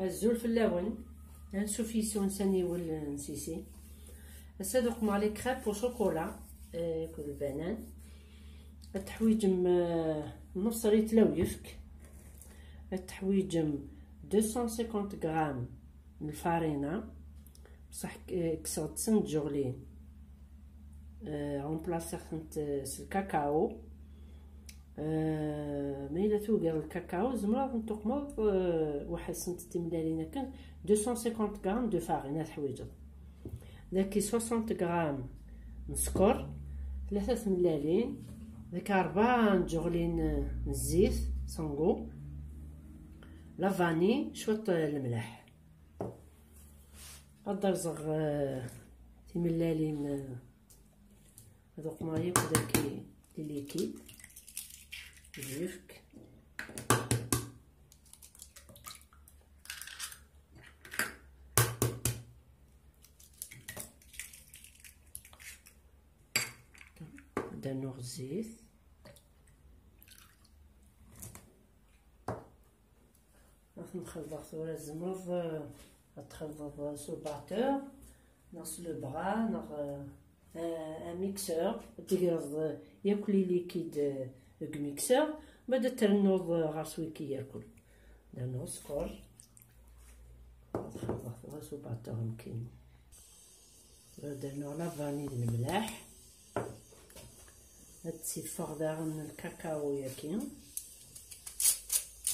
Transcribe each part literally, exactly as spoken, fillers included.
Azul fell-awen. Ansuf yis-wen s aniwel n Sisi. Ass-a ad uqmeɣ les crêpes au chocolat, euh, akked lbanan. Ad teḥwiǧem, euh, nus rritla uyefk. Ad teḥwiǧem deux cent cinquante grammes n lfarina. Bṣaḥ, euh, kkseɣ-d sin tjeɣlin. Euh, remplaciɣ-tent, euh, s lkakao. Euh, ma yella tugiḍ lkakao, tzemreḍ ad tuqmeḍ, euh, waḥed-sent timellalin akken, deux cent cinquante grammes de farine ad teḥwiǧeḍ. Daki soixante grammes n sskeṛ, tlata tmellalin, daki rebɛa n tjeɣlin, euh, n zzit, sans goût, la vanille, cwiṭ, euh, lemleḥ. Ad rẓeɣ, euh, timellalin, euh, ad uqmeɣ yakk daki les liquides, ad yefk. Ad rnuɣ zzit. Ad ten-xelḍeɣ tura. Tzemreḍ, euh, ad txelḍeḍ s ubateur, neɣ s le bras, neɣ, euh, un, un mixeur. Ad tegreḍ, euh, yakk les liquides, euh, deg mixeur, mbaɛd ad ternuḍ, euh, ɣer-s wiki yerkul. Ad rnuɣ sskeṛ. Ad xelḍeɣ tura s ubateur mkin. Ad rnuɣ la vanille d lemleḥ. Ad ssiffeɣ daɣen lkakao-yagi.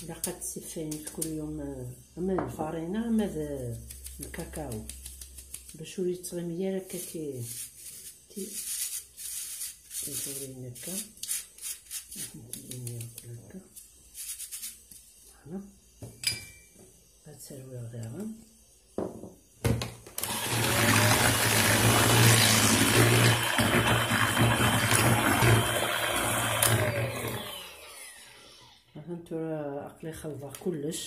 Ilaq ad ssiffayent kul yum, eh, ama d lfarina, ama d, eh, lkakao, bac ur yettɣimi ara akka ki, ki, tifurin akka. Akka. Voilà. Ad terwiɣ daɣen. Atan tura aql-i xelḍeɣ kullec,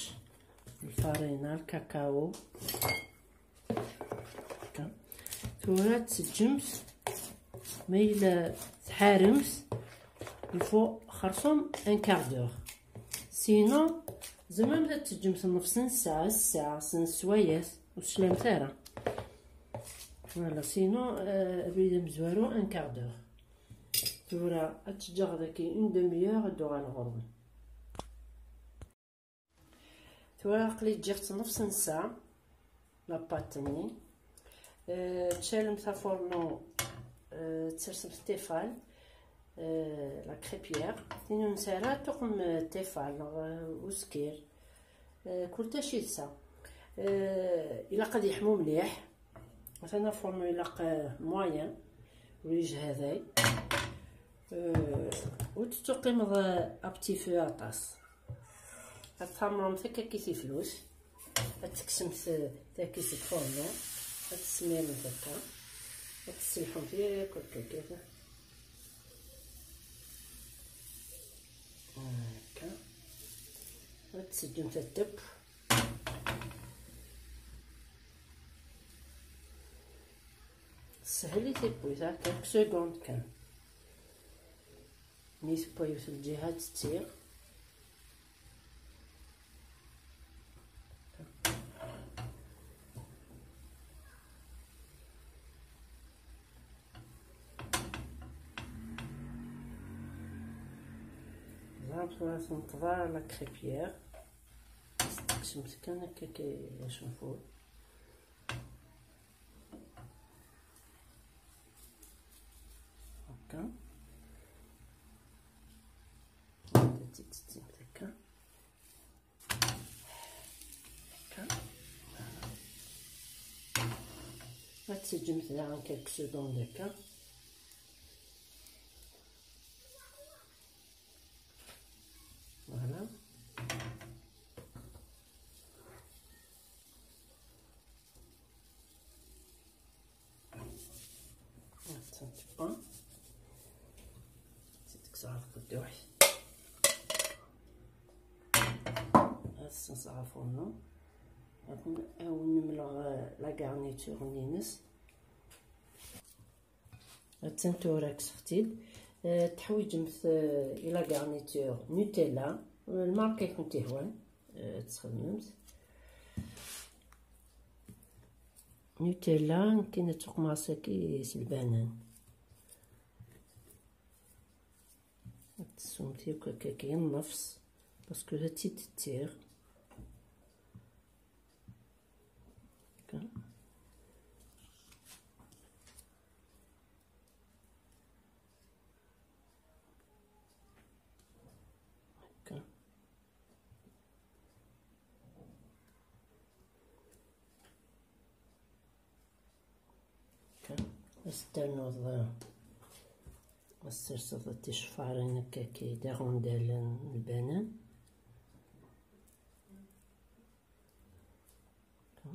lfarina, lkakao. Tura ad teǧǧemt, ma yella tḥaremt, il faut xerṣum un quart d'heure. Sinon, tzemremt ad teǧǧemt nnefs n ssaɛa, ssaɛa, snat sswayat, ur teslamt ara. Voilà, sinon, euh, abrid amezwaru, un quart d'heure. Tura ad teǧǧeɣ daki une demi-heure ad d-uɣaleɣ ɣur-wen. Tura aql-i ǧǧiɣ-tt nnefs n ssaɛa, la pâte-nni. Euh, tcalemt afurnu, euh, tsersemt tifal, euh, la crêpière. Tin ur nesɛi ara tuqem, euh, tifal, neɣ, euh, uskir. Euh, kultac yid-s. Euh, ilaq ad yeḥmu mliḥ. Atan afurnu ilaq, euh, moyen, ur yejhaday. Euh, ur tettuqqimeḍ, euh, à petit feu aṭas. Ad tɛemremt akka ki tiflut. Ad tekksemt, euh, taki seg furnu. Ad tesmirremt akka. Ad tesselḥumt yakk akka. Akka. Ad tseddumt atep. Teshel i tewwit, ha, quelques secondes kan. Mi tewwa yiwet lǧiha, ad tt-ttiɣ. Ẓer tura tenṭeḍ ara la crêpière. Teksemt kan akka, akka acenful. Akka. Ad tt-id-tettimt akka. Akka. Ad teǧǧemt daɣen quelques secondes akka. Voilà. Attends un petit peu. C'est que ça va foutre. Ass-a nṣerref ɣur-neɣ. Ad wen-mleɣ, euh, la garniture-nni-ines. Attan tura kkseɣ-tt-id. Euh, teḥwiǧemt, euh, i la garniture Nutella, euh, lmarka i kent-ihwan, euh, ad txedmemt. Nutella, nekkini ad tuqmeɣ saki s lbanan. Ad tessumt yakk akka, akka nnefs, parce que ad tt-id-ttiɣ. Akka. Akka. Akka. Ad s-ternuḍ, ad s-terseḍ ticeffarin akka, akka d aɣundal n lbanan. Akka.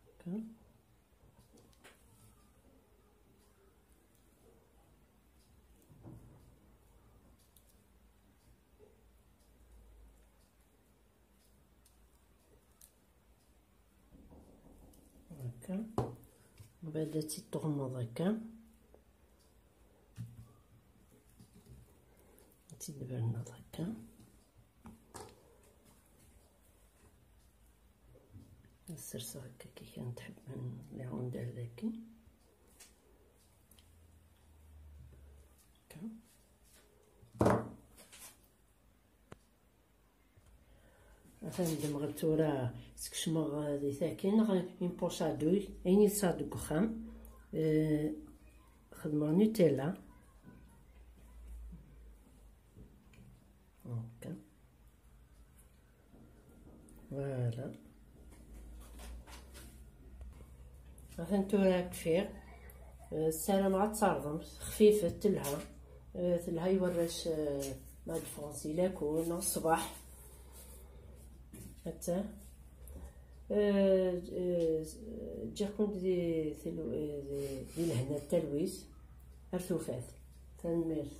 Akka. Akka. Mbeɛd ad tt-id-tuɣmeḍ akka. Ad tt-id-tberneḍ akka. Ad serseɣ akka kra n tḥebban n lɛundal daki. Akka. Atan ddmeɣ-d tura, skecmeɣ di tagi, neɣ une poche à douille, ayen i tesɛa deg uxxam. Eh, xedmeɣ Nutella. Ok. Voilà. Atan tura kfiɣ. Eh, ssarameɣ ad tt-terḍem. Xfifet, telha. Eh, telha i warrac, eh, ma d-ffɣen si lakul neɣ ṣṣbeḥ. Atta. Eh, eh, ǧǧiɣ-kent di, di, di, di lehna d talwit. Ar tufat. Tanemmirt.